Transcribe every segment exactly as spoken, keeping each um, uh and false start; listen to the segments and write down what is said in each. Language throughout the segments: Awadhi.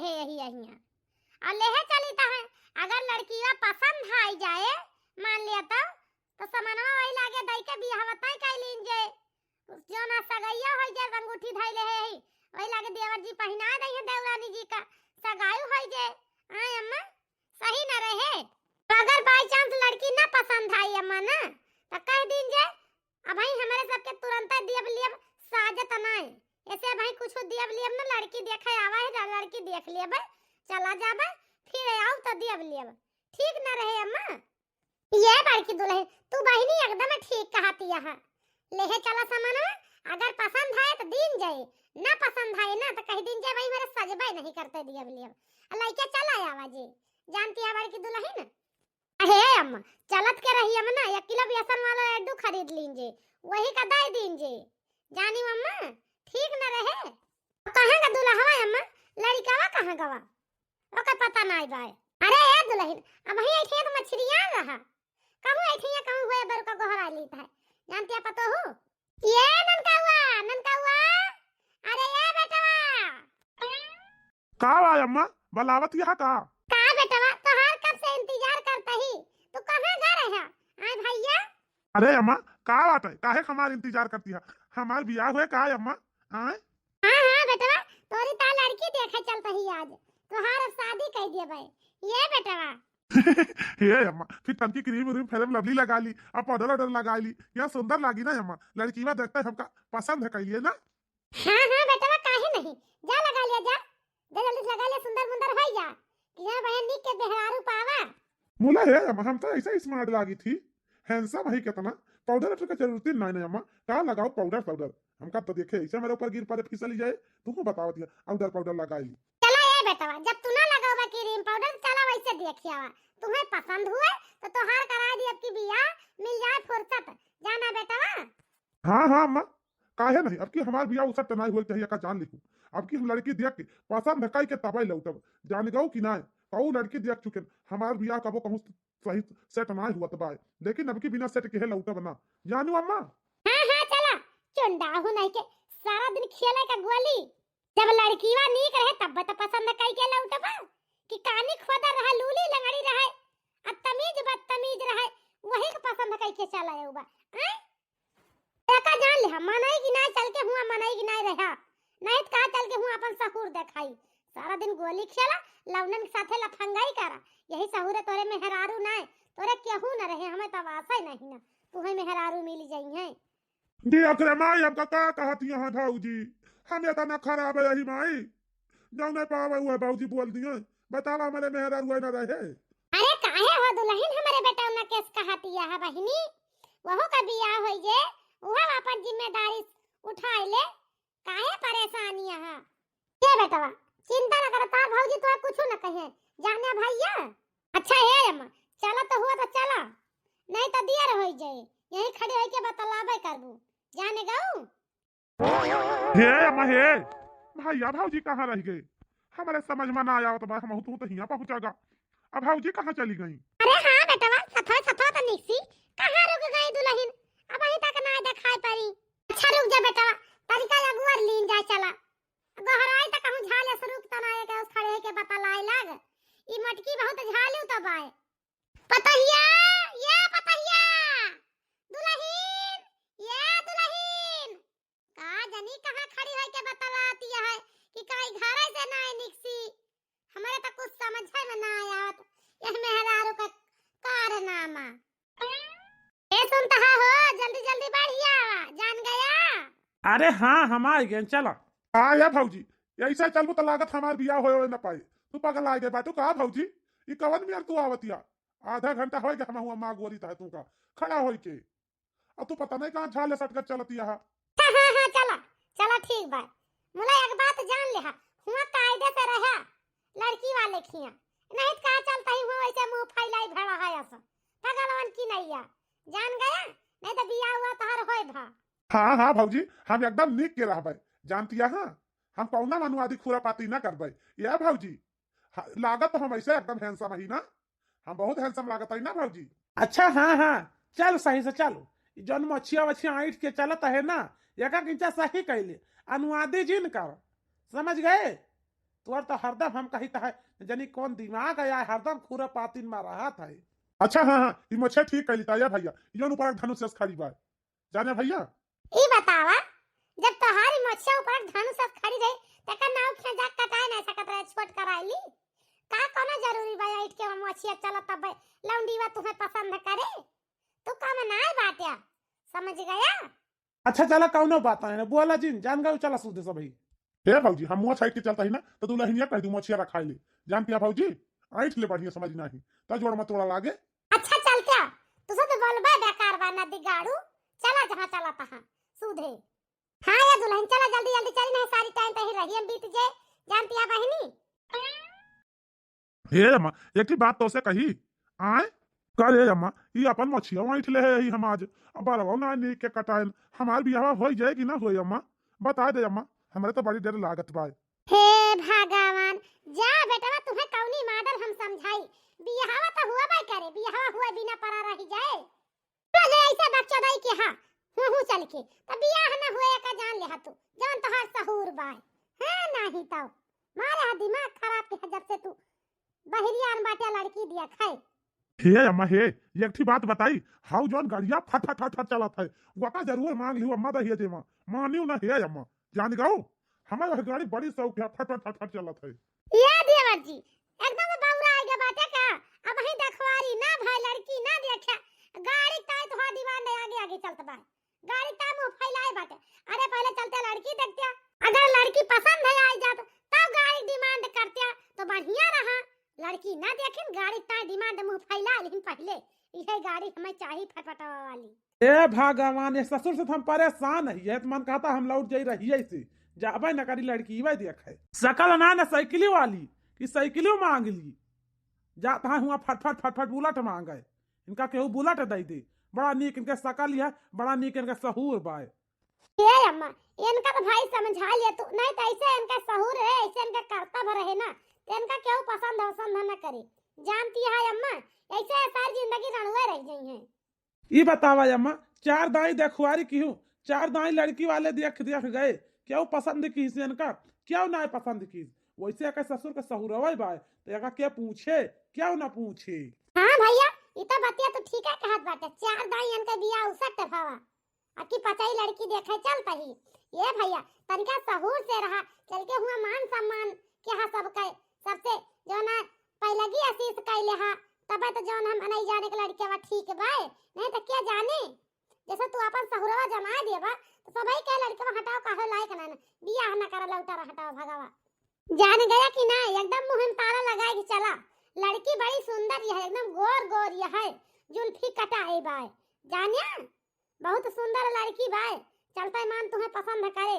हे यही यही। और लेहे चली त है, अगर लड़किया पसंद आई जाए, मान लिया तो, तो समनवा वही लागे दई के बियाह बताई कई लीन जे। जो ना सगैया होई जे, अंगूठी धइले है ही, वही लागे देवर जी पहिना दई है देवरानी जी का, सगाई होई जे। आए अम्मा, सही न रहे। तो अगर by chance लड़की ना पसंद आई अम्मा ना, तो कह दीन जे, अब भाई हमारे सबके तुरंत दियब लियब साजत नाय। ऐसे भाई कुछ दियब लियब ना, लड़की देखे आवा है, लड़की देख लियब, चला जाबे, फिर आऊ तो दियब लियब। ठीक न रहे अम्मा। ये बड़की दुल्हन, तू बहिनी एकदम ठीक कहती है। लेहे चला सामानवा, अगर पसंद आए तो दीन जाए, ना पसंद आए ना तो कह दीन जाए, भाई मेरे सजबे नहीं करते दियब लियब। आ लइके चला आवा जी, जानती है बड़की दुल्हन। अहे अम्मा, चलत के रही अम्मा ना, एक किलो बेसन वाला लड्डू खरीद लीन जे, वही का दे दीन जे। जानी अम्मा, ठीक न रहे। कहाँ का दुल्हवा अम्मा, लड़िकावा कहाँ गवा? ओकर पता नाई बाय। अरे ए दुल्हन, अब ही ऐठे तो मछरिया रहा। कहूँ ऐठे या कहूँ हुए बरु का गोहरा लीत है। जानती है पतो हो? ये ननकौआ, ननकौआ, अरे ए बेटवा। का बा अम्मा, बलावत यहाँ का? का बेटवा, तोहार कब से इंतजार करता ही, तू कहाँ गा रहे है? आए भैया। अरे अम्मा, का बात है, काहे हमार इंतजार करती है? हमार बियाह हुए का अम्मा? आए? हाँ हाँ बेटवा, तोरी ता लड़की देखे चलता ही आज, तोहार अब शादी कह दिए भाई। ये बेटवा। हे अम्मा, फिर तनकी क्रीम व्रीम फेयर लवली लगा ली, अब पाउडर वाउडर लगा ली, या सुंदर लागी ना अम्मा? लड़कीवा देखते हमका पसंद है, कह लिए ना। हाँ हाँ बेटवा, काहे नहीं, जा लगा लिया जा, जा जल्दी से लगा लिया, सुंदर मुंदर हो जा, कि यहाँ बहन निक के बेहरारू पावा। मुला हे अम्मा, हम तो ऐसा ही स्मार्ट लागी थी, हैंडसम है कितना, पाउडर वाउडर का जरूरत ही नहीं, नहीं अम्मा, का लगाओ पाउडर पाउडर, हमका तो देखे ऐसे मेरे ऊपर गिर पड़े फिसल जाए, तुमको बतावत है, पाउडर पाउडर लगा ली। चला ए बेटवा, जब तू ना लगावा क्रीम पाउडर, चला वैसे देखियावा, तुम्हें पसंद हुए तो तोहार करा दी अब की बियाह, मिल जाए फुर्सत, जाना बेटवा। हाँ हाँ अम्मा, काहे नहीं, अब की हमार बियाह उ set नाई होए चाहिए का जान लिखू। अब की हम लड़की देख के पसंद है कई के तबे लौटब, जान गऊ कि नाय, कऊ लड़की देख चुके, हमार बियाह कबो कहूँ सही set नाय हुआ तबाय, लेकिन अब की बिना set के है लौटब ना, जानू अम्मा। हाँ हाँ चला, चुंडा हूँ नहीं के सारा दिन खेले का गोली, जब लड़कीवा नीक रहे तब तो पसंद कई के लौटबा, कि कानी खोदर रहे, लूली लंगड़ी रहे, आ तमीज बदतमीज रहे, वही के पसंद कई के चला आउबा। आय? एका जान लिहा, मनई की नाय चल के हुआ, मनई की नाय रहा, नहीं तो का चल के हुआ अपन सहूर देखाई। सारा दिन गोली खेला, लौंडन के साथे लफंगाई करा, यही सहूरे तोरे मेहरारू नाय, तोरे केहू न रहे, हमें तब आशा ही नहीं ना, तुहे मेहरारू मिल जाई है। देख रे माई, हमका का कहत यहाँ भौजी, हम इतना खराब है यही माई, जौने पावे हुए भौजी बोल दिए, बतावा हमारे मेहरारू न रहे। अरे काहे हो दुल्हन, हमारे बेटा उन्ना केस कहत यहाँ बहिनी, वहू का बियाह होई जे, वह अपन जिम्मेदारी उठाए ले, काहे परेशान यहाँ? ए बेटवा, चिंता न कर, तार भौजी तोहे कुछु न कहे। जाने भैया, अच्छा हे अम्मा, चला तो हुआ तो चला, नहीं तो दियर होई जाए, यहीं खड़े होई के बतलावे करबू। जाने गऊ। हे अम्मा हे, भैया भौजी कहाँ रह गए? हमारे समझ में ना आवत बा, हम तू तो हियाँ पहुँचा गा। अब भौजी कहाँ चली गई? अरे हाँ बेटवा, सथवा सथवा तो निकसी, कहाँ रुक गई दुल्हन? अब अहीं तक ना दिखाई पड़ी। अच्छा रुक जा बेटवा, तनिका अगुअर लीन जाए चला। गोहराई त कहूँ झाले से रुक तना, एक उस खड़े के बतलाए लाग। ई मटकी बहुत झालू तो बाय। पतहिया, ये पतहिया, दुल्हन, ये दुल्हन। का जनी कहाँ खड़ी होई के बतलाती है कि काई घरे से ना निकसी। हमारे तो कुछ समझ में ना आवत, यह मेहरारू का कारनामा। ए सुनता है हो, जल्दी जल्दी बढ़िया, जान गया। अरे हाँ, हम आ गए, चला। आ या भौजी, ऐसा चलबू तो लागत हमार बियाह होए न पाए। तू पगल आ गए बाटू का भौजी? ई कवन मेर तू आवतिया? आधा घंटा होए गया हम हुआ माँ गोरी था तू का खड़ा होई के। अब तू पता नहीं कहाँ झाले सटकत चलतिया है। हाँ, हाँ, हाँ, चला, चला, ठीक बा। मुला एक बात जान ले हा, हुआ कायदे से रहा, लड़की वाले खिया, नहीं तो का चलता ही हुआ वैसे मुंह फैलाई भड़ा है ऐसा, पगलवन की नैया, जान गया, नहीं तो बियाह हुआ तोहर होए भा। हाँ, हाँ, भौजी, हम एकदम निक के रहबे, जानतिया हाँ, हम कौना मनुवादी खुरापाती ना करबे, या भौजी, हाँ, लागत तो हम ऐसे एकदम handsome ही ना, हम बहुत handsome लागत है ना भौजी। अच्छा, हाँ, हाँ, चल सही से चल। ई जौन मछिया वछिया ऐंठ के चलत है ना, एक एक इंचा सही कैले, अनुवादी जिन कर, समझ गए? तोर तो हरदम हम कहित है, जनी कौन दिमाग है, हरदम खुरापातिन मा रहत है। अच्छा, हाँ, हाँ, ई मोछिया ठीक कइली ता, या भइया, यौन ऊपर धनुष जस खड़ी बा। जाने भइया? ई बतावा, जब तोहारी मोछिया ऊपर धनुष जस खड़ी रही, त का नाव खेजा कटाए ना सकत रहे, छोट कराइली? का कोनो जरूरी बा, ऐठ के मोछिया चलत तब लौंडीवा तुम्हें पसंद करे? तू कम ना बाट्या, समझ गया? अच्छा, चला, कौनो बात नहीं ना, बोला जिन, जान गयो, चला सूधे सब ही। हे भौजी, हम मुँह छाइट के चलता ही ना, तो दुल्हनिया कह दू, मोछिया रखाई ले। जानती है भौजी, ऐठ ले बढ़िया समझ नहीं, तो जोड़ मत तोड़ा लागे। अच्छा, चलते, तू सब बोलबा बेकार बा, ना दिगाड़ू, चला जहाँ चला तहाँ, सूधे। हाँ, या दुल्हन, चला जल्दी जल्दी चली, नहीं सारी टाइम पे ही रही हम बीत जे, जानती है बहिनी। हे अम्मा, एक ही बात तोसे कही, आय? का रे अम्मा, ई अपन मोछिया ऐंठ ले है, ई हम आज, अब बरवा ना नीक के कटाएन, हमार बियाह होई जाए कि ना होई अम्मा? बता दे अम्मा, हमरे तो बड़ी डर लागत बा। हे भगवान, जा बेटवा, तुम्हें कौनी मादल हम समझाई, बियाहवा तो हुआ बाई करे, बियाहवा हुआ बिना परा रही जाए। तो जे ऐसे बकचोदई के हा, हूँ, हूँ चल के, तो बियाह न हुए का जान ले हा तू, जवन तोहार सहूर बाय। हाँ, नाही तो। मारे हा दिमाग खराब के हा, जब से तू बहिरियान बाटे लड़की दिया खाए। हे अम्मा हे, एक ठी बात बताई, हाउ जौन गाड़िया फट फट फट फट चलत है, वका जरूर मांग लियो अम्मा दहिया जेमा, मानियो ना हे अम्मा, जान गऊ, हमारे वह गाड़ी बड़ी शौक है, फट फट फट फट चलत है। ये देवर जी, एकदम बौरा आइगा बाटे का? अबहीं देखवारी ना भय, लड़की ना देखे, गाड़ी ताई तोहार demand आगे आगे चलत बा। गाड़ी ताई मुँह फैलाए बाटे। अरे पहले चलते लड़की देखते, अगर लड़की पसंद है आई जात, तब गाड़ी demand करते तो बढ़िया रहा। लड़की ना देखिन, गाड़ी ताई demand मुँह फैला लेकिन पहले, इहे गाड़ी हमें चाही फटफटवा वाली। ए भगवान, ये ससुर से तो हम परेशान है। ये तो मन कहता हम लौट जाई रहिए से, जाबे न करी लड़की वही देखे। सकल ना न साइकिल वाली, कि साइकिल मांग ली। जात है हुआ फटफट फटफट बुलेट मांगे। इनका केहू बुलेट दे दे। बड़ा नीक इनके सकल है, बड़ा नीक इनके सहूर बाय। ए अम्मा, इनका तो भाई समझा लिया तू, नहीं तो ऐसे इनका सहूर रहे, ऐसे इनका करतब रहे ना, तो इनका केहू पसंद वसंद न करे। जानती है अम्मा, ऐसे सारी जिंदगी रणुए रह गई हैं। ई बतावा अम्मा, चार दाई देखवारी की हूँ, चार दाई लड़की वाले देख देख गए, क्यों पसंद की से इनका, क्यों ना पसंद की? वैसे एकर ससुर के सहुरवा बाय, तो एका के पूछे, क्यों ना पूछे? हाँ भैया, ई तो बतिया तू ठीक है कहत बाटे, चार दाई इनके बियाह उसट भावा, अकी पचाई लड़की देखे चलत ही। ये भैया, तनिका सहूर से रहा, चल के हुआ मान सम्मान के हा सबके, सबसे जो ना पहलगी आशीष कैले हा, तबे तो जौन हम नहीं जाने के लड़के बा ठीक बाय, नहीं तो क्या जाने, जैसे तू अपन सहुरवा जमाए दिए बा, तो सबही के लड़के बा हटाओ, काहे लायक ना, ना, बियाह ना करा, लौटा रहा, हटाओ, भगावा। जान गया कि ना, एकदम मुँह में ताला लगाए के चला, लड़की बड़ी सुंदर यह, एकदम गोर गोर यह है, जुल्फी कटाए बाय, जानिया, बहुत सुंदर लड़की बाय, चलता मान तुम्हें पसंद करे।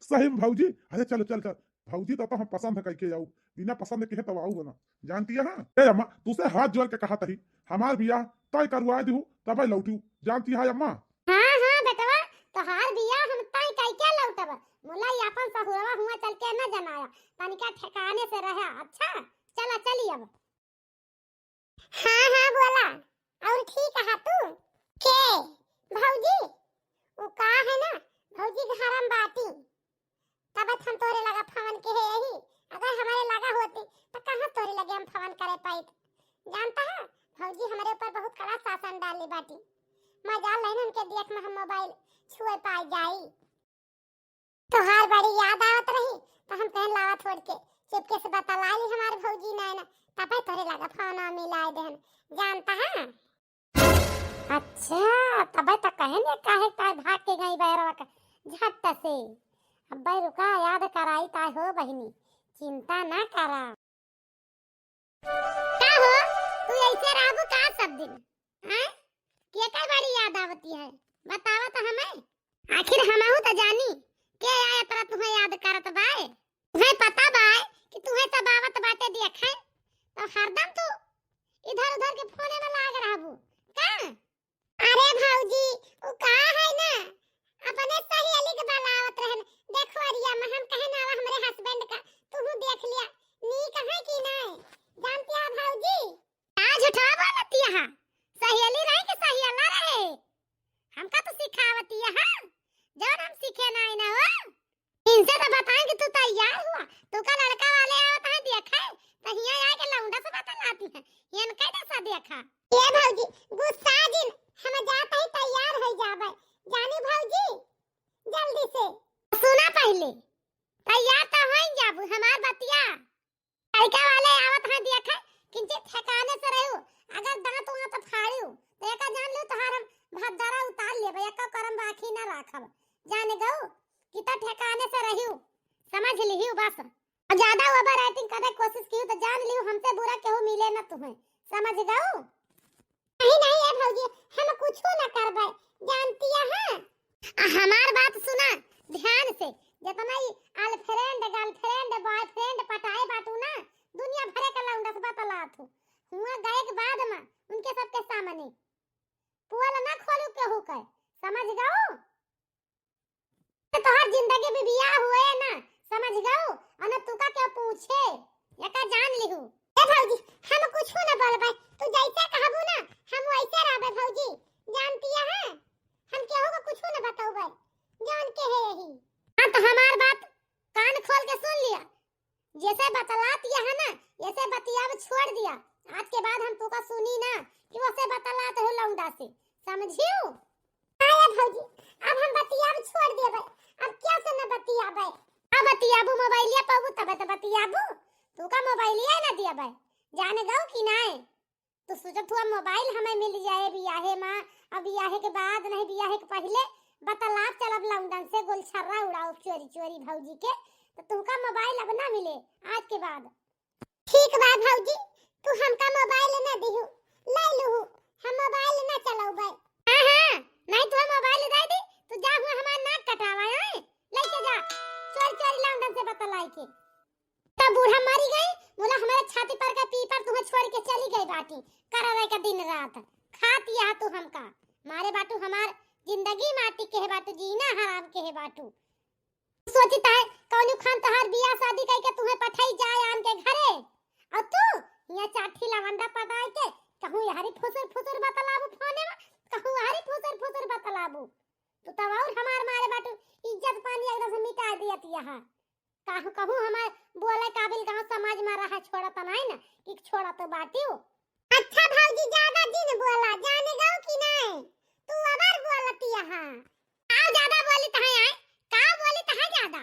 सही में भौजी, अरे चलो, चल, चल, भौजी तो, तो हम पसंद करके आऊ, बिना पसंद के तो आऊ ना, जानती है ना? ए अम्मा, तुसे हाथ जोड़ के कहा तही, हमार बियाह तय करवा दू, तबे लौटू, जानती है अम्मा? हाँ, हाँ बेटवा, तोहार बियाह हम तय करके लौटब, मुला ये अपन सहुरवा हुआ चल के न जनाया, तनिका ठिकाने से रहा, अच्छा? चला, चली अब। हाँ, हाँ, बोला। और ठीक है तू? के? भौजी? वो का है ना, भौजी घर हम बाटी। तब हम तोरे लगा फोन के है यही। अगर हमारे लगा होती, तो कहाँ तोरे लगे हम फोन करे पाइत? जानता है, भौजी हमारे ऊपर बहुत कड़ा शासन डाली बाटी। मजा लेन उनके देख में हम मोबाइल छुए पाए जाई। तोहार बड़ी याद आवत रही, तो हम कहन लावा छोड़ के चुपके से बतला ली हमार भौजी नैना, तबे तोरे लगा फोन मिलाए देहन, जानता है? अच्छा, तबे तो कहन ये काहे ताय भाग के गई बैरवा का झट से। अब्बे रुका, याद कराई ताय हो बहिनी, चिंता ना करा। का हो, तू ऐसे रहबू का सब दिन? हैं? केकर बड़ी याद आवती है? बतावा तो हमें। आखिर हमहू तो जानी, के आया तरह तुम्हें याद करत बाय? तुम्हें पता बाय कि तुम्हें सब आवत बाटे देखे, तो हरदम तू इधर उधर के फोने में लाग रहबू का? अरे भौजी, उ का है ना, अपने सहेली के बुलावत रहन। देखो अरिया में हम कहे ना, हमरे husband का, तूहू देख लिया, नीक है कि नहीं? जानती है भौजी? का झूठा बोलती है? सहेली रहे कि सहेला रहे? हमका तो सिखावती है, जौन हम सीखे नहीं ना हो। इनसे तो बताएं कि तू तैयार हुआ, तू का लड़का वाले आवत है देखे, तो हियां आके लौंडा से बतलाती है, हियन कह दे सा देखा। ए भौजी, गुस्सा जिन, हम जात ही तैयार हो जाबे, जानी भौजी, जल्दी से। सुना पहले, तैयार तो हो जाबू, हमार बतिया। लड़का वाले आवत हैं देखे, किंचित ठिकाने से रहू, अगर दांत वांत फाड़ू, तो एका जान लू तोहार हम भद्दरा उतार लेबे, एका करम बाकी ना राखब। जान गऊ, कि तो ठिकाने से रहू, समझ लिहू बस। और ज्यादा ओवर एक्टिंग करे कोशिश किहू तो जान लिहू हमसे बुरा केहू मिले ना तुम्हें, समझ गऊ? नहीं, नहीं, ए भौजी, हम कुछो न करबै, जानती है? आ हमार बात सुना ध्यान से, जितना ई girlfriend, girlfriend, boyfriend पटाए बाटू ना, दुनिया भरे का लौंडा से बतलात हूँ। हुआ गए के बाद में उनके सबके सामने पोल ना खोलू केहू के, समझ गऊ? तो तोहर जिंदगी में बियाह हुए ना, समझ गऊ? और न तू का क्या पूछे, या का जान लिहू? ए भौजी, हम कुछो न बोलबै, तू जैसे कहबू ना, हम वैसे रहबै भौजी, जानती है? हम केहू को कुछो न बतौबै, जान के है यही। हाँ, तो हमार बात कान खोल के सुन लिया, जैसे बतलात यह है ना, ऐसे बतियाब छोड़ दिया। आज के बाद हम तू का सुनी ना कि वैसे बतलात हो लौंडा से, समझियो? हाँ ए भौजी, अब हम बतियाब छोड़ देबै, अब क्या से न बतियाबै? अब बतियाबू, मोबाइलिया पाबू तबे तो बतियाबू, तू का मोबाइलिया न दियाबै, जाने गऊ कि नाय? तो सोचत हुआ मोबाइल हमें मिल जाए बियाहे मा, अब बियाहे के बाद नहीं, बियाहे के पहिले बतलाब चलब लौंडन से, गोलछर्रा उड़ाओ चोरी चोरी भौजी के, तो तुमका मोबाइल अब ना मिले आज के बाद। ठीक बा भौजी, तू हमका मोबाइल ना दिहू, ले लूहू, हम मोबाइल ना चलौबै। हाँ, हाँ, नहीं तो मोबाइल दे दी, तू जा हुआ हमार नाक कटावा, हैं? लेके जा, चोरी चोरी लौंडन से बतलाई के। तब बूढ़ा मरी गई, बोला, "हमारे छाती पर का पीपर तुम्हें छोड़ के चली गई बाटी, करा रहे का दिन रात, खात यह तू हमका, मारे बाटू हमार जिंदगी माटी के है बाटू, जीना हराम के है बाटू।" सोचित है, कौनू खान तोहार बियाह शादी करके तुम्हें पठाई जाए आन के घरे, और तू यहाँ चाठी लवंडा पटाए के कहूँ यहरी फुसुर फुसुर बतलाबू फोने में, कहूँ यहरी फुसुर फुसुर बतलाबू। तू तब और हमार मारे बाटू, इज्जत पानी एकदम से मिटा दियत यहाँ। कहूँ, कहूँ हमार बोले काबिल गाँव समाज मा रहा, छोड़त नाई ना कि छोड़त बाटियो। अच्छा भौजी, ज्यादा जिन बोला, जाने गऊ कि नाई? तू अबर बोलती यहाँ। का ज्यादा बोली तहाँ आए? का बोली तहाँ ज्यादा?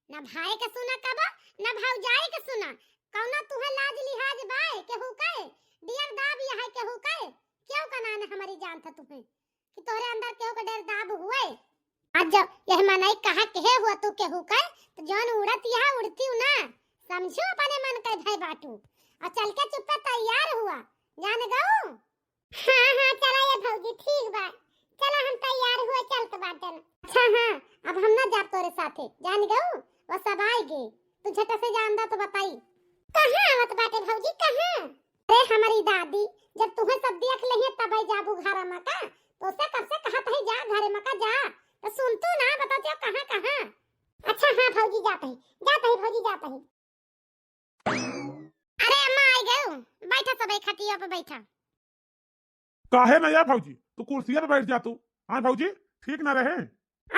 ना भाई के सुना कबो, ना भौजाई के सुना। कौनो तुहे लाज लिहाज बाय केहू के? डियर दाब यहाँ केहू के? क्यों का नाने हमारी जान था तुम्हें? कि तोहरे अंदर केहू के डर दाब हुए। आज जब यह मनई कहा कहे हुआ तू केहू के, तो जौन उड़त यहाँ उड़ती हूँ ना, समझो अपने मन के भय बाटू। और चल के चुप्पे तैयार हुआ, जान गऊ। हाँ, हाँ, चला ये भौजी, ठीक बा। चला हम तैयार हुए, चलत बाटन। अच्छा हाँ, अब हम ना जाब तोरे साथे, जान गऊ, वो सब आए गे। तू झट से जान दा तो बताई। कहाँ आवत बाटे भौजी, कहाँ? अरे हमारी दादी, जब तुम्हें सब देख लेहे तब जाबू घर मा का? तो से कब से कहत है जा घर मा का जा, तो सुन तू ना, बता दियो कहाँ कहाँ। अच्छा हाँ भौजी, जात ही, जात ही भौजी, जात ही। अरे अम्मा आई गयो, बैठा सब एक खटिया पे बैठा। काहे ना या भौजी, तू कुर्सिया पे बैठ जा तू। हाँ भौजी, ठीक ना रहे।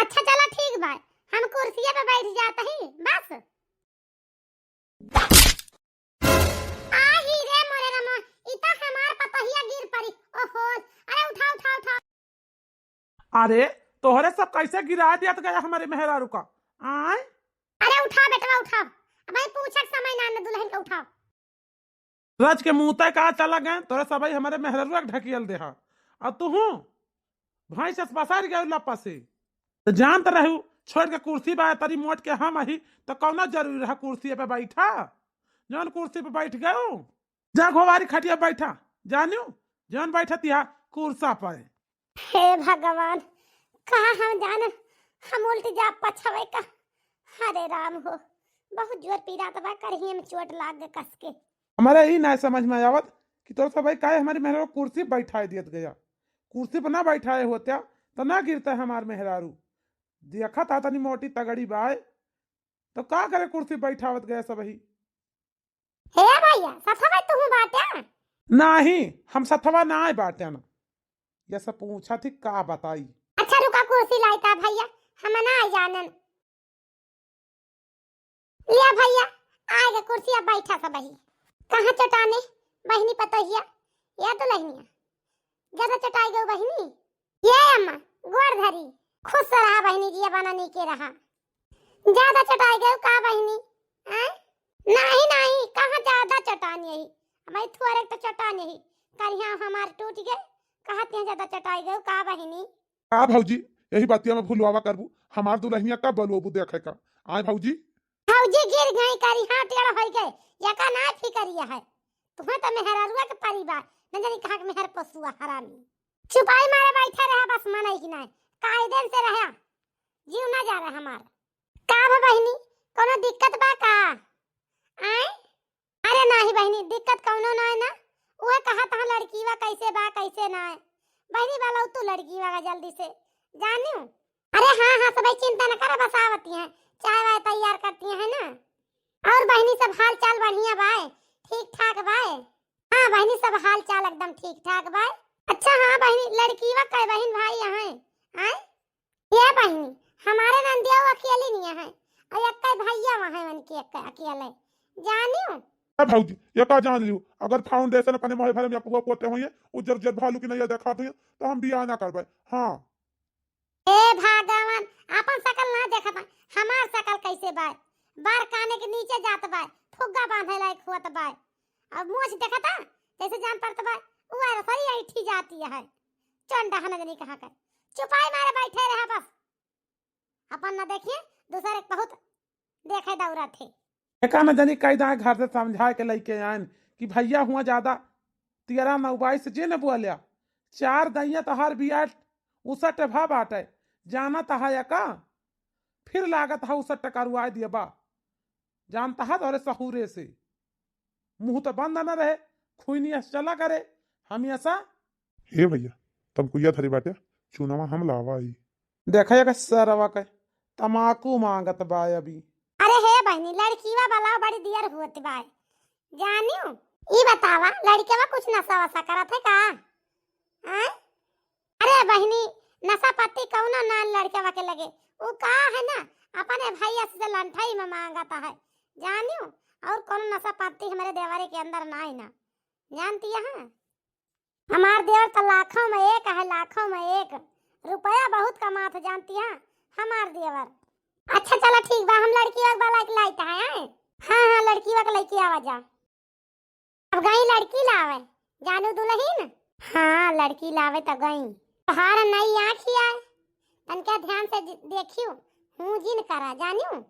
अच्छा चला ठीक बा, हम कुर्सिया पे बैठ जात ही बस। आही रे मोरे रामा, ई तो हमार पतहिया गिर पड़ी। ओहो, अरे उठा, उठा, उठा। अरे, तोहरे सब कैसे गिरा दिया तो गया हमारे मेहरारू का? आय? अरे उठा बेटवा, उठा। अब भाई पूछक समय ना, न दुल्हन का उठा। रज के मुंह तय का चला गए, तोरे सबई हमारे मेहरारू के ढकियल देहा। और तू हूँ, भैंस से पसार गए लपा से। तो जानत रहू, छोड़ के कुर्सी बा तरी मोट के हम अही, तो कौना जरूरी रहा कुर्सी पे बैठा? जौन कुर्सी पे बैठ गयो, जा घोवारी खटिया बैठा, जानियो, जौन बैठा तिहा कुर्सा पे। हे भगवान, का हम जाने, हम उल्टी जा पछवे का। हरे राम हो, बहुत जोर पीरात बा, करहिए में चोट लाग गए कस के। हमारा ई ना समझ में आवत कि तोर सबई काहे हमारी मेहरा कुर्सी बैठाए दियत गया। कुर्सी पर ना बैठाए होत्या, तो ना गिरता हमार मेहरारू। देखा था तनी मोटी तगड़ी बाय, तो का करे कुर्सी बैठावत गया सबही। हे भैया, सथवा तुहू बाटे? नाही, हम सथवा ना आए बाटे ना। ये सब पूछा थी का बताई। अच्छा रुका, कुर्सी लाइता भैया, हम ना जानन। लिया भइया, आइ गा कुर्सिया, बैठा सबही। कहाँ चटाने बहिनी पतोहिया, या दुलहिनिया, ज्यादा चटाइ गउ बहिनी? ये अम्मा, गोड़ धरी। खुस रहा बहिनी, जिया बना नीके रहा। ज्यादा चटाइ गउ का बहिनी? हैं? नाहीं, नाहीं, कहाँ ज्यादा चटान यही? अबइ थोरे तो चटान यही। करिहा हमार टूटि गइ, कहत हैं ज्यादा चटाइ गउ का बहिनी? का भौजी, यही बतिया में भुलवावा करबू? हमार दुलहिनिया कब बलुअबू देखे का? आय भौजी। भौजी गिर गइ, करिहा टेढ़ होइ गइ, यका नाहीं फिकरिया है। तुहैं तो मेहरारुआ के परिवार, न जानी कहाँ के मेहर पसुआ हरामी। चुपाई मारे बैठे रहा बस, मनई कि नाहीं, कायदेन से रहा, जिउ न जारा हमार। का भा बहिनी, कउनो दिक्कत बा का? आय? अरे नाहीं बहिनी, दिक्कत कउनो नाहीं ना, उहै कहत हाँ लड़कीवा कइसे बा कइसे नाहीं। बहिनी बलउ तू लड़कीवा का जल्दी से, जानिउ। अरे हाँ हाँ, सबही चिंता न करा, बस आवति हैं, चाय वाय तैयार करति हैं ना। अउर बहिनी सब हाल चाल बढ़िया बाय, ठीक ठाक बाय? हाँ बहिनी, सब हाल चाल एकदम ठीक ठाक बाय। अच्छा हाँ बहिनी, लड़कीवा कै बहिन भाई अहैं? आय? ये बहिनी, हमारे नंदिया अकेली नहीं है, अउर एक्कै भइया वहाँ है उनके एक्कै अकेले, जानिउ? ए भौजी, यका जान लिउ, अगर foundation अपने मुँह भरे में यकवा पोते होइहैं, उज्जर उज्जर भालू की नैया देखात होइहैं, तो हम बियाह ना करबै। हाँ। ए भगवान, आपन सकल ना देखत हैं, हमार सकल कइसे बाय? बार काने के नीचे जात बाय, फुग्गा बाँधे लायक होत बाय। अब मोछ देखत हैं, जइसे जान पड़त बाय, उ अरे सही ऐठी जाति है। चंडा है न जानी कहाँ का। चुपाई मारे बैठे रहा बस। आपन न देखिहैं, दूसरे के बहुत देखै दौरत है। एका न जानी कई दाएँ घर से समझाए के लइके आएन कि भइया हुआँ ज्यादा तियरा नौ बाइस जे न बोल्या। चार दइया तोहार बिया उसट भा बाटै, जानत हा एका, फिर लागत हा उसट करवाए दियबा। जानत हा तोहरे सहूरे से। मुँह तो बंद न रहे, खुइनी अस चला करे, हमेसा। हे भइया, तमकुइया धरी बाटे, चूनवा हम लावा आई। देखा एक सरवा के तमाकू माँगत बा अभी। अरे हे बहिनी, लड़कीवा बलाओ, बड़ी दियर होत बाय। जानिउ, ई बतावा, लड़कवा कुछ नसा वसा करत है का? आय? अरे बहिनी, नसा पत्ती कउनो ना लड़कवा के लगे। उ का है ना, अपने भइया से लंठई में माँगत है। जानिउ, अउर कउनो नसा पत्ती हमरे देवरे के अंदर नाहीं ना। जानति हा? हमार देवर तो लाखों में एक है, लाखों में एक। रुपया बहुत कमात है, जानति हा, हमार देवर। अच्छा चला ठीक बा, हम लड़कीवा के बलाइ के लाइत है, आय? हाँ, हाँ, लड़कीवा के लइके आवा जा। अब गई लड़की लावे, जानिउ दुलहिन? हाँ, लड़की लावे तो गई। तोहार नई आँखी आय, तनका ध्यान से ज-, देखिउ, हूँ जिन करा, जानिउ?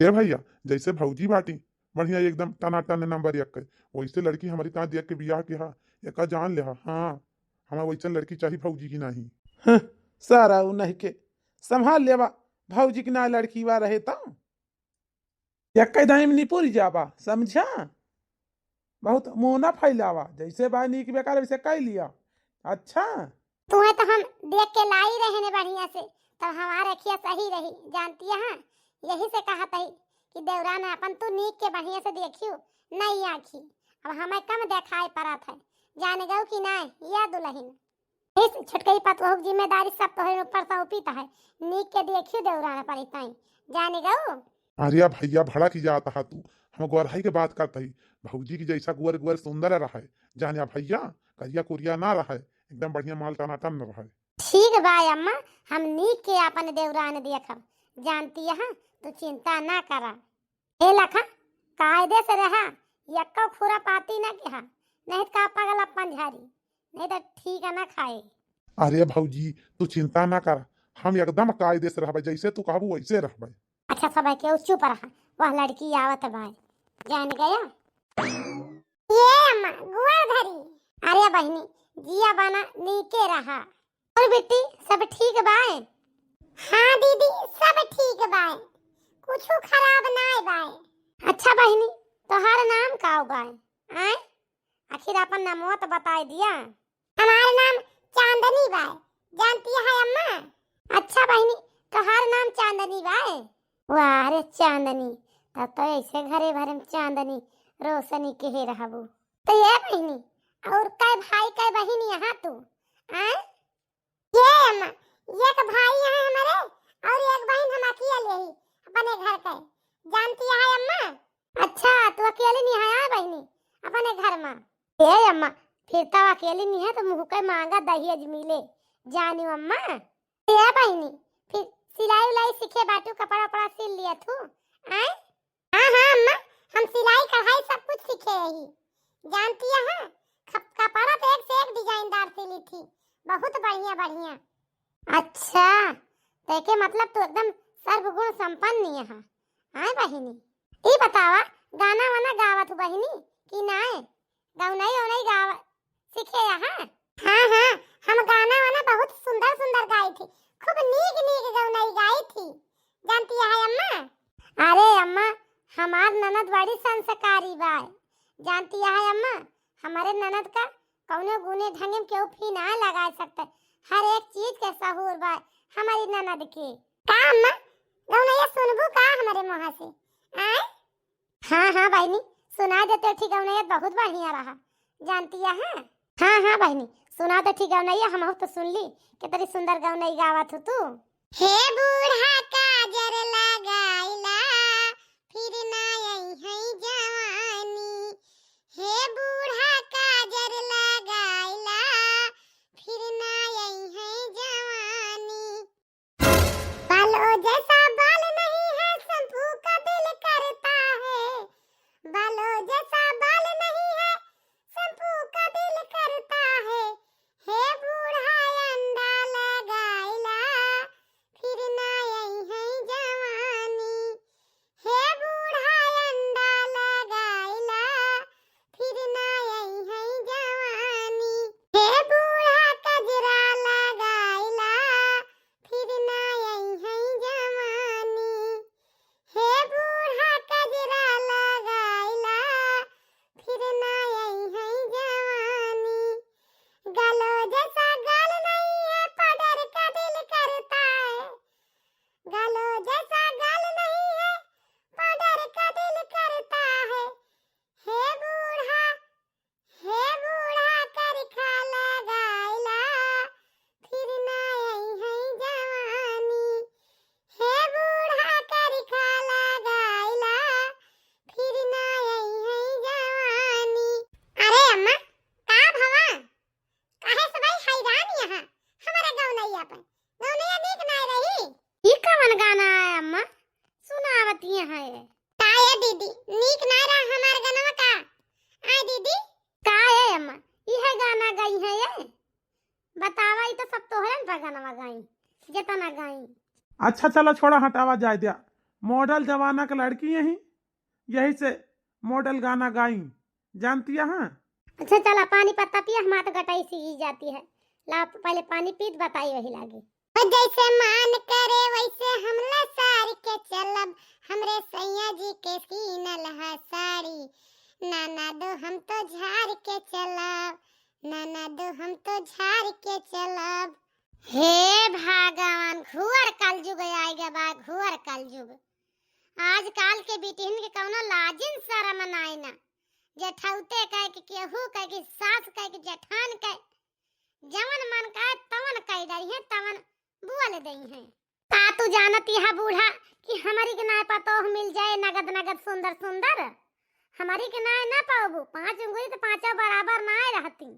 ए भइया, जइसे भौजी बाटी, बढ़िया एकदम टनाटन नंबर एक के, वइसे लड़की हमरी ता देख के बियाह किहा, एका जान लेहा। हाँ, हमें वइसन लड़की चाही भौजी कि नाहीं। हं, सारा उ नहीं के, संभाल लेवा, भौजी कि ना लड़कीवा रहे तो। एक्कै दाईं में निपुर जाबा, समझा? बहुत मुँह ना फैलावा, जइसे बा नीक बेकार वइसे कइ लिया। अच्छा? तुहैं तो हम देख के लाई रहे ने बढ़िया से, तब हमार अखिया सही रही, जानति हा? यही से कहत ही कि देवरान आपन तू नीक के बढ़िया से देखिउ, नई आँखी। अब हमें कम देखाए पड़त है, जान गउ कि नाहीं, या दुलहिन? इस छोटकई पतोहू की जिम्मेदारी सब तोहरे ऊपर सौंपित है। नीक के देखिउ देवरान परी ताई। जाने गउ? अरे भइया, भड़क जात हा तू। हम गोरहई के बात करत ही। भौजी की जइसा गोर गोर सुंदर रहै। जाने भइया, करिया कुरिया ना रहै। एकदम बढ़िया माल टनाटन रहै। ठीक बा अम्मा, हम नीक के आपन देवरान देखब। जानति हा, तू चिंता ना करा। ए लखा, कायदे से रहा, यक्को खुरापाती ना किहा, नहीं तो का पगला पंझारी, नहीं तो ठीक ना खाए। अरे भौजी, तू चिंता ना कर, हम एकदम कायदे से रहबे, जइसे तू कहबू वइसे रहबे। अच्छा सब केहू चुप रहा, वह लड़की आवत बा, जान गया। ये अम्मा, गोड़ धरी। अरे बहिनी, जिया बना नीके रहा। और बेटी, सब ठीक बाय? हाँ दीदी, सब ठीक बाय, कुछु खराब नाय बाय। अच्छा बहिनी, तोहार नाम का बाय? आय, आखिर आपन नामवा तो बताए दिया। हमार नाम चांदनी बाय, जानति हा अम्मा? अच्छा बहिनी, तोहार नाम चांदनी बाय? वाह रे चांदनी, तब तो ऐसे घरे भरे में चांदनी रोशनी केहे रहबू। तो ये बहिनी, और कै भाई कै बहिन यहाँ तू? आय? ये अम्मा, एक भाई यहाँ हमारे और एक बहिन हम अकेले ही अपने घर के। जानति हा अम्मा? अकेली नहीं है तो मुँह के मांगा दहेज मिले। जानी अम्मा। ए बहिनी, फिर सिलाई उलाई सीखे बाटू, कपड़ा उपड़ा सिल लिया थू? आय? हाँ, हाँ अम्मा, हम सिलाई कढ़ाई सब कुछ सीखे रही। जानती है, खप-, कपड़ा तो एक से एक डिजाइनदार सिली थी, बहुत बढ़िया, बढ़िया। अच्छा, तो एके मतलब तू एकदम सर्वगुण संपन्न ही है। आय बहिनी, ई बतावा, गाना वाना गावत हू बहिनी कि नाय? गौनई ओनई गावा सीखे यहाँ? हाँ, हाँ, हम गाना वाना बहुत सुंदर सुंदर गाई थी, खूब नीक नीक गौनई गाई थी। जानती है अम्मा? अरे अम्मा, हमार ननद बड़ी संस्कारी बा। जानती है अम्मा, हमारे ननद का कौनो गुने ढंगे में केहू फी ना लगा सकते। हर एक चीज के सहूर बा हमारी ननद के। का अम्मा, गौनैया सुनबू का हमारे मुँह से? आय? हाँ, हाँ बहिनी, सुना देते ठीक गौनैया, बहुत बढ़िया रहा। जानती है? हाँ, हाँ बहिनी, सुना दे ठीक गौनैया, हमहू तो सुन ली, कितनी सुंदर गौनई गावत हो तू। हे बूढ़ा काजर लगाइला, फिर ना आई है जवानी। हे बूढ़ा काजर लगाइला, फिर ना आई है जवानी। बालों जैसा बाल नहीं है, शैम्पू का दिल करता है। बालों जैसा बाल नहीं है, शैम्पू का दिल करता है। हे बूढ़ा अंडा लगाइला, फिर ना आई है जवानी। हे बूढ़ा अंडा लगाइला, फिर ना आई है जवानी। हे बूढ़ा कजरा लगाइला, फिर ना आई है जवानी। हे बूढ़ा कजरा लगाइला, फिर ना आई है जवानी। गालो जैसा गाल नहीं है, पाउडर का दिल करता है। गालो जैसा गाल नहीं है, पाउडर का दिल करता है। हे बूढ़ा, हे बूढ़ा करखा लगाइला, फिर ना आई है जवानी। हे बूढ़ा करखा लगाइला, फिर ना आई है जवानी। अरे अम्मा, का भवा? काहे से भाई हैरान यहाँ हमारे गौनैया पे? गौनैया नीक नाय रही। ई कवन गाना है अम्मा? सुनावती है। का ए दीदी, नीक नाय रहा हमार गनवा का? आय दीदी? का ए अम्मा, इहे गाना गई है ये? बतावा, ई तो सब तोहरन पर गनवा गाई, जितना गाई। अच्छा चलो छोड़ा, हटावा जाए दिया, मॉडल जमाना के लड़की यही, यही से मॉडल गाना गाई, जानती है? अच्छा चला पानी पत्ता पिया, हमार तो गटाई सीजी जाती है। ला पहले पानी पीत बताई वही लागी। ओ जैसे मान करे वैसे हम लसार के चलब, हमरे सैया जी के सीनल ह साड़ी। नाना दो हम तो झार के चलब, नाना दो हम तो झार के चलब। हे भगवान, घुअर कलजुग आइ गा बा, घुअर कलजुग। आजकाल के बिटिहन के कौनो लाजिन शरम नाई ना। जेठौते कहे के, केहू कहे के, सास कहे के, जेठान कहे, जवन मन कहे तवन कह दई है, तवन बोल दई है। का तू जानत यह बूढ़ा कि हमरी के नाय पतोह मिल जाए नगद नगद सुंदर सुंदर? हमरी के नाय ना पाबू, पाँच उंगली तो पाँचों बराबर नाय रहती।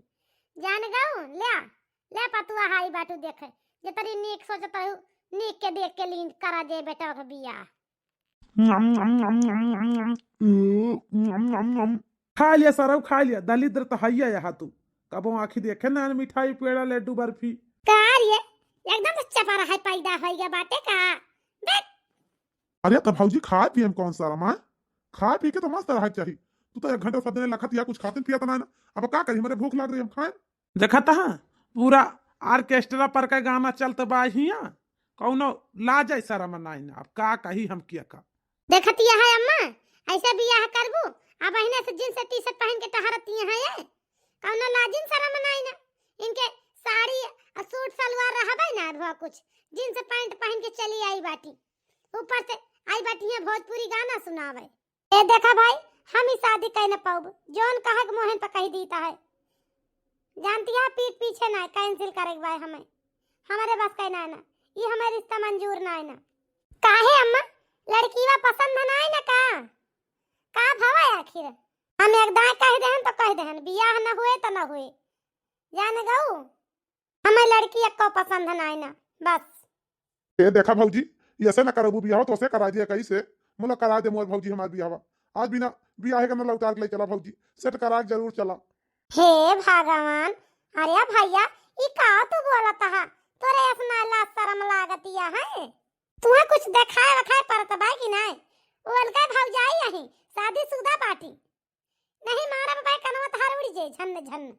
जान गऊ, ले, ले पतुआ हाई बाटू देखे, जतरी नीक सोचत रहू, नीक के देख के लीन करा जे बेटा के बियाह। खा लिया सरऊ, खा लिया, दलिद्र त हइया यहाँ तू। कबो आँखी देखे ना मिठाई, पेड़ा, लड्डू, बर्फी। का रे, एकदम से चपरा है पैदा होइगा बाटे का? देख। अरे त भौजी, खाए पिए में कौन शरम है? खाए पी के तो मस्त रहे के चाही। तू तो एक घंटा सब दिन लखत या कुछ खाते पियत ना ना। अब का करी, हमरे भूख लाग रही, हम खाए। देखत ह, पूरा ऑर्केस्ट्रा पर के गाना चलत बा हियाँ, कौनो लाज है शरम नाई ना। अब का कही हम किया का? देखत यह है अम्मा, ऐसे बियाह करबू, अब अहिने से जींस टी शर्ट पहन के टहरत यह है, कौनो लाजिन शरम नाई ना। इनके साड़ी और सूट सलवार रहबे ना, भवा कुछ जींस पैंट पहन के चली आई बाटी, ऊपर से आई बाटी है भोजपुरी गाना सुनावे। ए देखा भाई, हम ई शादी कइ न पाउब, जौन कहे के मोहन पर कहि दीता है। जानती है, पीठ पीछे ना cancel करे के बाय हमें, हमारे बस का ना, ना, ये हमें रिश्ता मंजूर ना है ना। काहे अम्मा, लड़कीवा पसंद ना है ना का? का भवा आखिर? हम एक दाय कह देहन तो कह देहन, बियाह न हुए तो न हुए, जान गऊ, हमें लड़की एक्को पसंद नाई ना, बस। ए देखा भौजी, ऐसे ना करबू बियाह, तो से करा दिया कैसे? मुला करा दे मोर भौजी हमार बियाह। आज बिना बियाह के ना लौटार के ले चला भौजी, सेट करा के जरूर चला। हे भगवान, अरे भैया, ई का तू बोलत हा? तोरे ऐसना लाज शरम लागतिया है? तुहे कुछ देखाए वखाए परत बा कि नाय? वो अलगा भौजाई अही, शादीशुदा बाटी। नहीं मारब बा कनवा तहार उड़ जे, झन्न झन्न।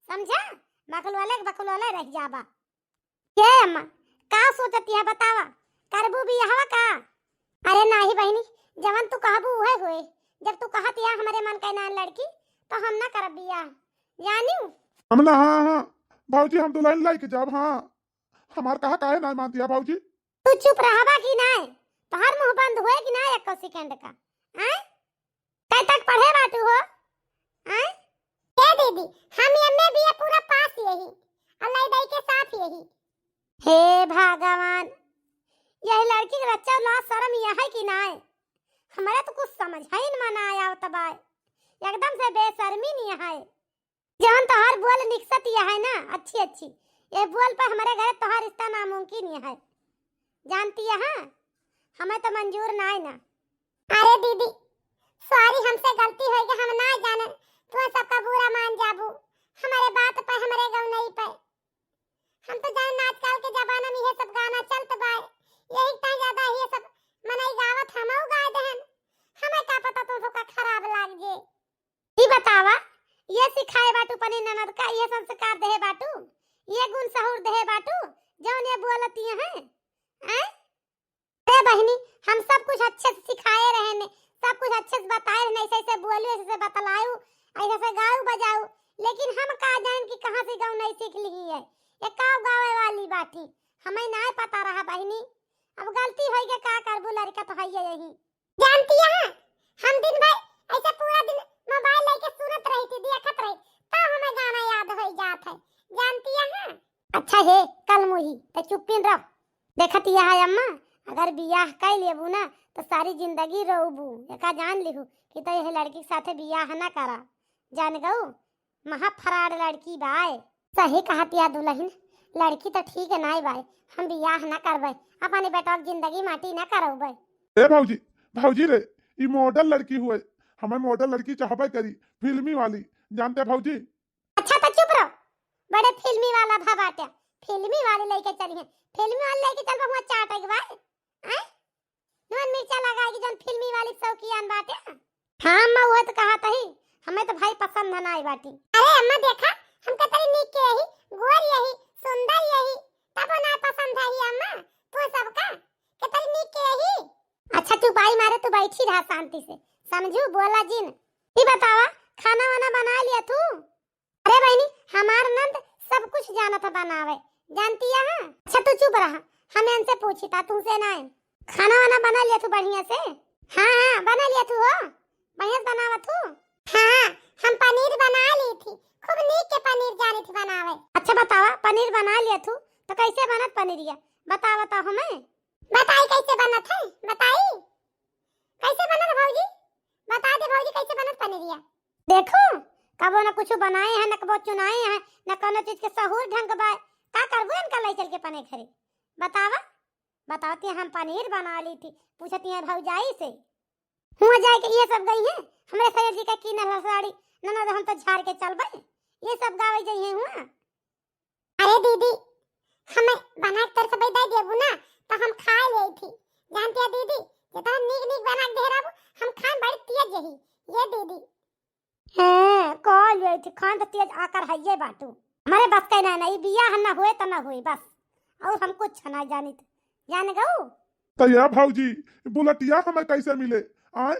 समझा? बकलवले के बकलवले रह जाबा। ये अम्मा, का सोचतिया बतावा? करबू बियाहवा का? अरे नाही बहिनी, जवन तू कहबू उहे होए। जब तू कहतिया हमरे मन के ना लड़की, तो हम ना करब बियाह। जानिउ? हम ना, हाँ, हाँ। भौजी, हम दुल्हन लाइके जाब, हाँ। हमार कहा काहे ना मानतिया भौजी? तू चुप रहबा कि नाय? तोहार मुंह बंद होए कि नाय एको सेकंड का? आय? कै तक पढ़े बाटू हो? आय? ए दीदी, हम एमए बीए पूरा पास यही, और लाई दाई के साथ यही। हे भगवान, यही लड़की के लच्चा लाज शरम यह है कि नाय? हमारे तो कुछ समझ ही न मना आवत बाय, एकदम से बेशर्मी नहीं है। जवन तोहार बोल निकसत यह है ना, अच्छी अच्छी, ये बोल पर हमारे घरे तोहार रिश्ता नामुमकिन यह है, जानती है? हमें तो मंजूर नाय ना। अरे दीदी, सॉरी, हमसे गलती होई गई, हम ना जाने, तू सबका बुरा मान जाबू, हमारे बात पे, हमारे गौनई पे। हम तो जाने आजकल के जमाना में ये सब गाना चलत बा, यही ताई ज्यादा ये सब मनई गावत, हमहू गाय देहन, हमें का पता तुम सबका खराब लाग जे। ई बतावा, ये सिखाए बाटू अपनी ननद का, ये संस्कार देहे बाटू, ये गुण सहूर देहे बाटू, जौन ये बोलती हैं, हैं? अरे बहिनी, हम सब कुछ अच्छे से सिखाए रहे ने, सब कुछ अच्छे से बताए रहे ने, ऐसे ऐसे बोलू, ऐसे ऐसे बतलाऊ, ऐसे ऐसे गाऊ बजाऊ, लेकिन हम का जान कि कहाँ से गाऊ नहीं सीख ली है, ये का गावे वाली बाटी, हमें ना पता रहा बहिनी। अब गलती होई के का करबू, लड़का तो है यही। जानती है, हम दिन भर ऐसे पूरा दिन मोबाइल लेके सुनत रही थी, देखत रही, तो हमें गाना याद हो जात है। जानती है? अच्छा हे, कल मुही, तो चुप्पिन रह। देखत यह है अम्मा, अगर बियाह कर लेबू ना, तो सारी जिंदगी रोबू। एका जान लिहू कि तो यह लड़की के साथे बियाह ना करा। जान गऊ, महा फराड लड़की बाय। सही कहतिया दुल्हन, लड़की तो ठीक है नाय बाय, हम बियाह ना करबे, अपने बेटा के जिंदगी माटी ना करबे। ए भौजी, भौजी रे, ई मॉडल लड़की हुए, हमें मॉडल लड़की चाहबे करी, फिल्मी वाली, जानते भौजी? अच्छा तो चुप रहो, बड़े फिल्मी वाला भा बाटे, फिल्मी वाली लेके चली है, फिल्मी वाली लेके चल हुआ चाटे के बाय, हैं? नून मिर्चा लगाएगी जौन फिल्मी वाली शौकियान बाटे। हाँ अम्मा, वह तो कहा तही, हमें तो भाई पसंद है ना आई बाटी। अरे अम्मा देखा, हम कतरी नीक के यही, गोर यही, सुंदर यही, तब ना पसंद है ही अम्मा, तू सबका कतरी नीक के यही। अच्छा चुपाई मारे तू बैठी रहा शांति से, समझू, बोला जिन। ई बतावा, खाना वाना बना लिया तू? अरे बहिनी, हमार नंद सब कुछ जानत है बनावे, जानती है? अच्छा तू चुप रहा, हम इनसे पूछी था, तुमसे ना। खाना वाना बना लिया तू बढ़िया से? हाँ हाँ बना लिया तू हो, बढ़िया से बनावा तू। हाँ, हम पनीर बना ली थी, खूब नीक के पनीर जानी थी बनावे। अच्छा बतावा, पनीर बना लिया तू तो कैसे बनत पनीरिया, बतावा तो हमें। बताई कैसे बनत है, बताई कैसे बनत भौजी, बता दे भौजी कैसे बनत पनीरिया। देखो, कबो न कुछ बनाए हैं, न कबो चुनाए हैं, न कोनो चीज के सहूर ढंग बा। का करबो इनका लई चल के अपने घरे? बतावा, बतावती हम पनीर बना ली थी, पूछती हैं भौजाई से। हुआ जाए के ये सब गई हैं, हमरे सैया जी का कीनल है साड़ी, ननद हम तो झाड़ के चलबे, ये सब गावे जाई हैं हुआ। अरे दीदी, हमें बना के तोर सबे दे देबू ना, तो हम खा ले थी। जानती है दीदी, जितना नीक नीक बना के दे रहबू, हम खाए बड़ी तेज यही। ये दीदी। हैं, कह ले थी, खान तो तेज आकर है ये बाटू। हमारे बस का ना, ना, ई बियाह ना हुए तो ना हुए, बस। और हम कुछ ना जानित। जान गऊ? तो या भौजी, बुलेटिया हमें कैसे मिले? आए,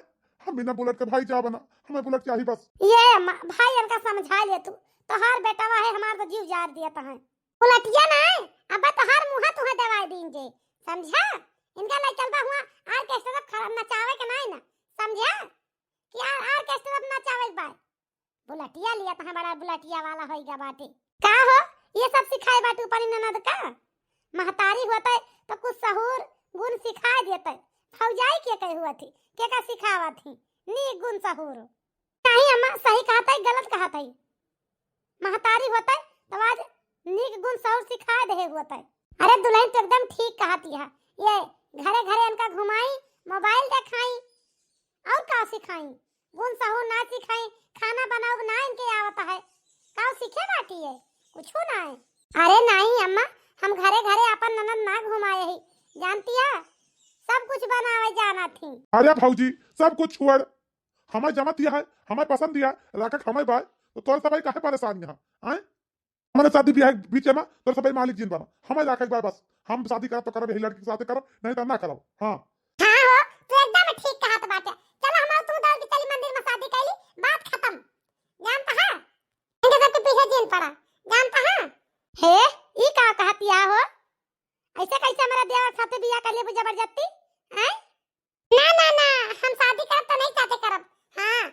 हम बिना बुलेट के भाई जा बना, हमें बुलेट चाहिए बस। ये अम्मा, भाई इनका समझा ले तू, तोहार बेटवा है, हमार तो जीव जार दिया तहां। बुलेटिया ना है, अब तोहार मुंह तुहे देवाई दीन जे, समझा? इनका ले चलबा हुआ ऑर्केस्ट्रा खराब नचावे के नाई ना, समझा? कि यार ऑर्केस्ट्रा नचावे के बाय। बुलेटिया लिया तहां, बड़ा बुलेटिया वाला होई गा बाटे। का हो, ये सब सिखाए बाटू अपनी ननद का? महतारी होते तो कुछ सहूर गुण सिखाए देते। भौजाई के कहे हुआ थी, के का सिखावा थी? नीक गुण सहूर। नहीं अम्मा, सही कहत है, गलत कहत है। महतारी होते तब आज नीक गुण सहूर सिखाए देहे हुआ तै। अरे दुलहिन तो एकदम ठीक कहत यह, ये घरे घरे इनका घुमाई, मोबाइल देखाई, और का सिखाई? गुण सहूर ना सिखाई, खाना बनाउब ना इनके आवत है, का सीखे बाटी है? कुछू ना है। अरे नाहीं अम्मा, हम घरे घरे अपन ननद ना घुमाए ही, जानती है, सब कुछ बनावे जाना थी। अरे भौजी, सब कुछ छोड़, हमें जमा दिया है, हमें पसंद दिया है, रखक हमें बाय, तो तोर सबई काहे परेशान यहाँ, आए? हमारे शादी ब्याह के बीच में तोर सबई मालिक जिन बना, हमें रखक बाय बस। हम शादी करब तो करब, यही लड़की के साथे करब, नहीं तो ना करब। हाँ। हाँ हो, तू एकदम ठीक कहत बाटे। चलो हम तू दौड़ के चली मंदिर में शादी कैली, बात खत्म। जानता है? इनके सबके पीछे जिन पड़ा, जानता है? हे, ई का कहत या हो? ऐसे कैसे हमारा देवर साथे बियाह कर लेबू जबरदस्ती? हैं? ना, ना, ना, हम शादी करब तो नहीं चाहते करब। हाँ,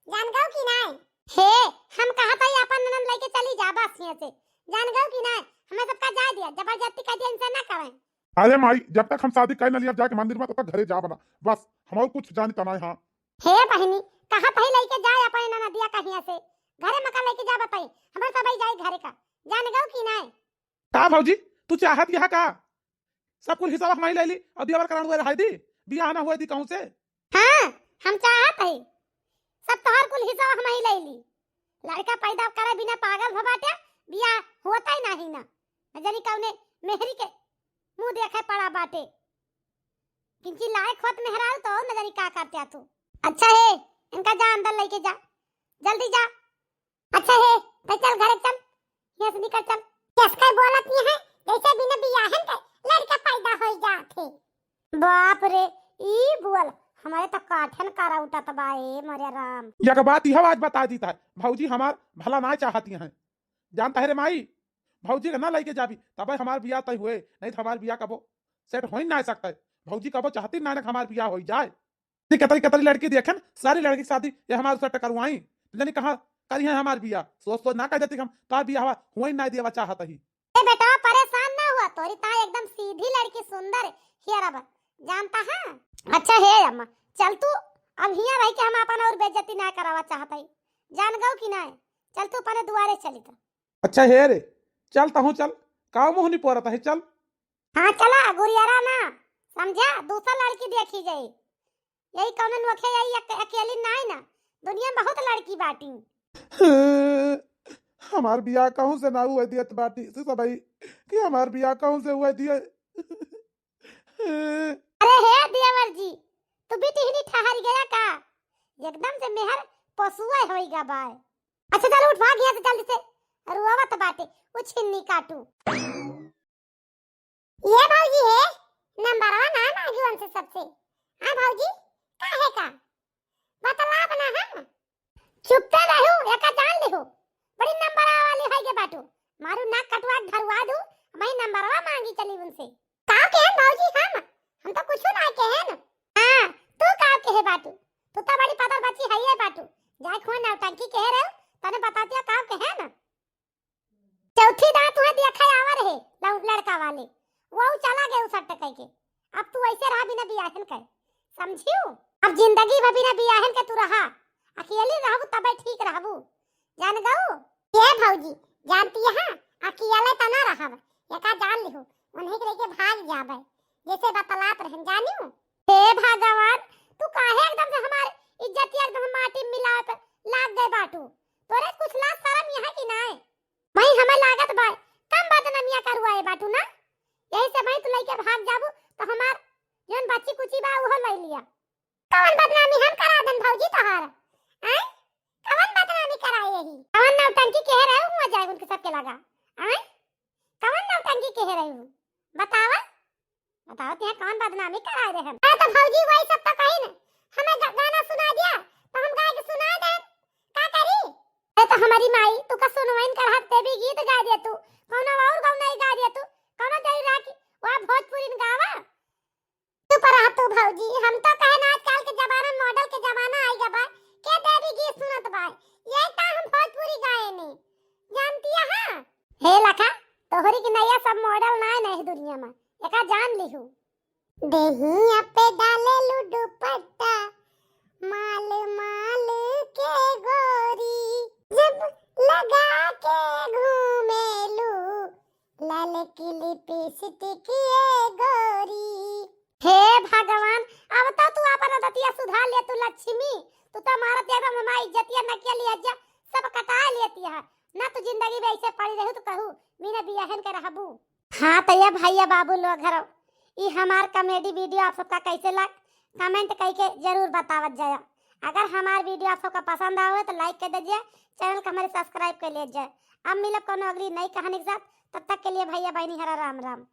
जान गऊ कि नहीं? हे, हम कहत हई अपन ननद लेके चली जा बस यहाँ से। जान गऊ कि नहीं? हमें सबका जाए दिया, जबरदस्ती कर दिया, इनसे ना करें। अरे माई, जब तक हम शादी कर न लिया जाके मंदिर में, तब तक घरे जा बना। बस, हम और कुछ जानी तो नहीं। हाँ। हे बहिनी, कहत हई लेके जाए अपन ननदिया कहिया से। घरे मका लेके जा बताई, हमारे सबई जाए घरे का। जान गऊ कि नहीं? का भौजी, तू चाहत यह का? सब कुल हिसाब हम ही ले ली और दियावर करान हुए रहाई दी, बियाह ना हुए दी कहूँ से। हाँ, हम चाहत है सब तोहर कुल हिसाब हम ही ले ली। लड़का पैदा करे बिना पागल भ बाटे, बियाह होता ही नहीं ना। न जानी कौने मेहरी के मुंह देखे पड़ा बाटे। किंची लायक होत मेहरारू तो न जानी का करते तू। अच्छा है, इनका जा अंदर लेके जा, जल्दी जा। अच्छा हे, तो चल घरे चल, यहाँ से निकल चल। कैसे बोलत ये है, जैसे बिना बियाहन के लड़का पैदा हो जात है। बाप रे, ई बोल, हमारे तो काठन कारा उठत बा ए मोरे राम। यह बात यह आज बता दीता है, भौजी हमार भला ना चाहती हैं। जानता है रे माई, भौजी के ना लेके जाबी, तबे हमार बियाह तय हुए, नहीं तो हमार बियाह कबो सेट हो ही ना सकता है। भौजी कबो चाहती ना, ना हमार बियाह हो जाए। ये कतरी कतरी लड़की देखेन, सारी लड़की की शादी ये हमार सेट करवाई, तो जानी कहाँ करी है हमार बियाह। सोच सोच ना कह देती हम, तार बियाह हुआ ही ना देवा चाहत ही। ए बेटा, परेशान ना हुआ, तोरी ता एकदम सीधी लड़की, सुंदर हियर अब, जानता है? अच्छा हे अम्मा, चल तू, अब हियाँ रह के हम अपन और बेइज्जती ना करावा चाहत ही, जान गऊ कि ना? चल तू अपने दुआरे चली तो। अच्छा हे रे, चल तहूँ चल, का मुँह नहीं पोरत है, चल। हाँ चला गुरियारा ना, समझा, दूसर लड़की देखी जाई। यही कौनो नोखे यही अक-, अकेली नाई ना, दुनिया में बहुत लड़की बाटी। हमार बियाह कहूँ से ना हुए दियत बाटी से सबई, कि हमार बियाह कहूँ से हुए दिए। अरे हे देवर जी, तू भी टिहनी ठहर गया का? एकदम से मेहर पशुए होई गा बाय। अच्छा चल उठ, भाग यहाँ से जल्दी से, रुआवत बाटे, उछिन्नी काटू। ये भौजी है, नंबरवा ना मांगी उनसे सबसे। हाँ भौजी, काहे का? बतलाब ना हम। चुप्पे रहू, एका जान लेहू। बड़ी नंबरवा वाली है के बाटू। मारू नाक कटवा के धरवा दू, वही नंबरवा मांगी चली उनसे। का केहन भौजी हम? हम तो कुछ ना केहन। हाँ, तू का केहे बाटू? तू तो बड़ी पतर बच्ची है ये बाटू। जाए खुआ नौटंकी केहे रहू, तने बतातिया का केहन? चौथी दांत हुए देखा आवा रहे लौ-, लड़का वाले, वो चला गए उसट कह के। अब तू ऐसे रहा बिना बियाहन के, समझियो? अब जिंदगी भर बिना बियाहन के तू रहा, अकेली रहबू तबे ठीक रहबू, जान गऊ? ये भौजी, जानती है, अकेले तना रहब, एका जान लिहू, उन्हें के लेके भाग जाबे, जैसे बतलात रहन, जानियो? हे भगवान, तू काहे एकदम से हमार इज्जतिया एकदम माटी में मिलावे पे लाग गए बाटू? तोरे कुछ लाज शरम यहाँ की नाय? भाई हमें लागत बा, कम बदनामिया करवाए बाटू ना, यही से भाई तू लइके भाग जाबू, तो हमार जौन बच्ची कुची बा उहो लइ लिया। कौन बदनामी हम करा देन भौजी तोहार? आय? कौन बदनामी कराए यही? कौन नौटंकी कहे रहे हुआ जाए उनके सबके लगा? आय? कौन नौटंकी कहे रहे हूँ? बतावा? बताओ, ते कौन बदनामी कराए रहे हम? अरे तो भौजी वही सब तो कही न, हमें गा-, गाना सुना दिया, तो हम गाय के सुना दे, का करी? अरे तो हमारी माई, तू का सुनवाइन कर हाथ देवी गीत गा दिया तू, कौनो और गाना ही गा दिया तू, कौनो जई रहा कि वह भोजपुरी में गावा? चुप रहा तू भौजी, हम तो कहे ना आजकल के जमाना मॉडल के जमाना आई गबा, के देवी गीत सुनत बा, ये का हम भोजपुरी गाए ने, जानती है? हे लखा, तोहरी की नैया सब मॉडल ना है नहीं दुनिया में, एका जान लिहू। देहिया पे डाले लू दुपट्टा, माल माल के गोरी। जब लगा के घूमेलू ललकी लिपस्टिक ये गोरी। हे भगवान, अब तो तू अपन आदतिया सुधार ले तू लक्ष्मी। तू तो मारत एकदम हमार इज्जतिया न के लिए जा, सब कटा लेती है। ना तू जिंदगी में ऐसे पड़ी रहू तो कहू बिना बियाहन के रहबू। हाँ तो ये भैया बाबू लोग घरो, ई हमार कॉमेडी वीडियो आप सबका कैसे लग, कमेंट करके जरूर बतावत जाया। अगर हमार वीडियो आप सबका पसंद आवे तो लाइक कर दीजिए, चैनल का हमारे सब्सक्राइब कर लीजिए। अब मिलब कोनो अगली नई कहानी के साथ, तब तक के लिए भैया बहनी हरा राम राम।